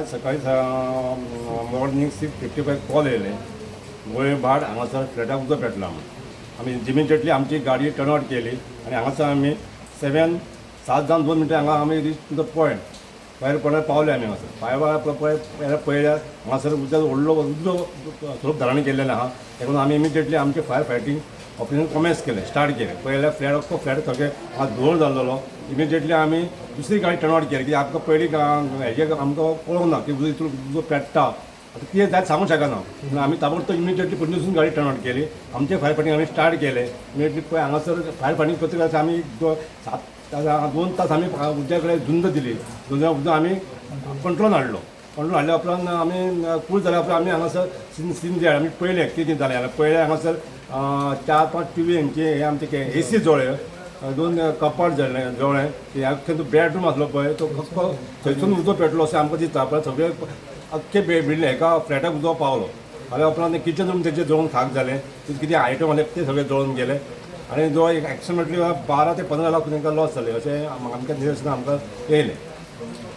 आयज सकाळी morning 6:55 call येयले, गोंयभाट हांगासर फ्लॅटाक उजो पेटला म्हणून. आमी इमिजिएटली आमची गाडी टर्न आवट केली आनी हांगासर आमी 7 जावन 2 मिनटां हांगा आमी reach to the point, fire पॉयंटार पावले आमी. हांगासर फायर पळय पळयल्यार हांगासर उज्याचो व्हडलो उजो स्वरूप धारण केल्लें आहा. तेका लागून आमी इमिजिएटली आमचें फायर फायटींग ऑपरेशन कॉमेन्स केलें, स्टार्ट केलें. पळयल्यार फ्लॅट, अख्खो फ्लॅट सगळें हांगा धुंवर जाल्लो. इमिजिएटली आमी दुसरी गाडी टर्न आवट केली, कित्याक आमकां पयलीं हेजें आमकां कळोंक ना की उजो इतलो उजो पेट्टा. आतां कितें जायत सांगूंक शकना, पूण आमी ताबडतोब इमिजिएटली पणजेसून गाडी टर्न आवट केली. आमचें फायर फायटींग आमी स्टार्ट केलें इमिजिएटली. पळय, हांगासर फायर फायटींग करतकच आमी 7 तास, 2 तास आमी उज्या कडेन झुंज दिली. झुंज उजो आमी कंट्रोल हाडलो. कंट्रोल हाडल्या उपरांत आमी कूल जाल्या उपरांत आमी हांगासर सीन सीन जे आमी पळयलें कितें जालें जाल्यार पळयलें, हांगासर 4 5 टिवी हेंचे हे आमचे एसी जळ्ळे, 2 कपाट जळ्ळे जळ्ळे. अख्खे तो बेडरूम आसलो पळय, तो अख्खो थंयसून उजो पेटलो अशें आमकां दिसता. पण सगळे अख्खे बिल्डिंग एका फ्लॅटाक उजो पावलो. पावल्या उपरांत किचन रूम तेचे जळून खाक जालें. तितून कितें आयटम आसले ते सगळे जळून गेले आनी जो एक एप्रोक्सिमेटली 12 ते 15 लाख तांकां लॉस जाले अशें आमकां निदर्शनाक आमकां येयलें.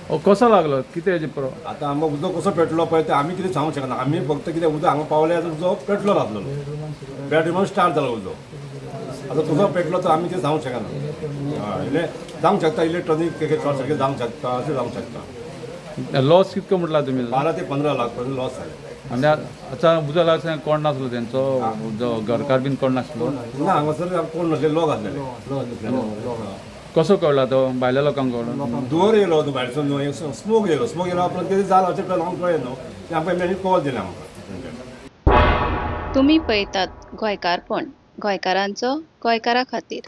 हो कसो लागलो, कितें हेजें आतां आमकां उजो कसो पेटलो पळय ते आमी कितें सांगूंक शकना. आमी फक्त कितें, उजो हांगा पावले, आतां उजो पेटलो आसलेलो, बेडरुमान स्टार्ट जालो उजो. आतां कसो पेटलो तो आमी कितें सांगूंक शकना. हय, इल्लें जावंक शकता, इलेक्ट्रॉनीक शॉर्ट सर्कीट जावंक शकता, अशें जावंक शकता. लॉस कितको म्हटला तुमी? 12 ते 15 लाख पर्यंत लॉस जाले. आनी आतां उजो लागता कोण नासलो तेंचो, जो घरकार बीन कोण नासलो? ना, हांगासर कोण नासले, लोक आसलेले, लोक आसले. कसो कळ्ळा तो भायल्या लोकांक कळ्ळो? धुंवर येयलो तो भायरसून न्हू, स्मोक येयलो. स्मोक येयलो उपरांत कितें जालां अशें पळय आमकां कळ्ळें न्हू, तें आमकां मागीर कॉल दिलें आमकां. तुमी पळयतात गोंयकारपण, गोंयकारांचो गोंयकारा खातीर.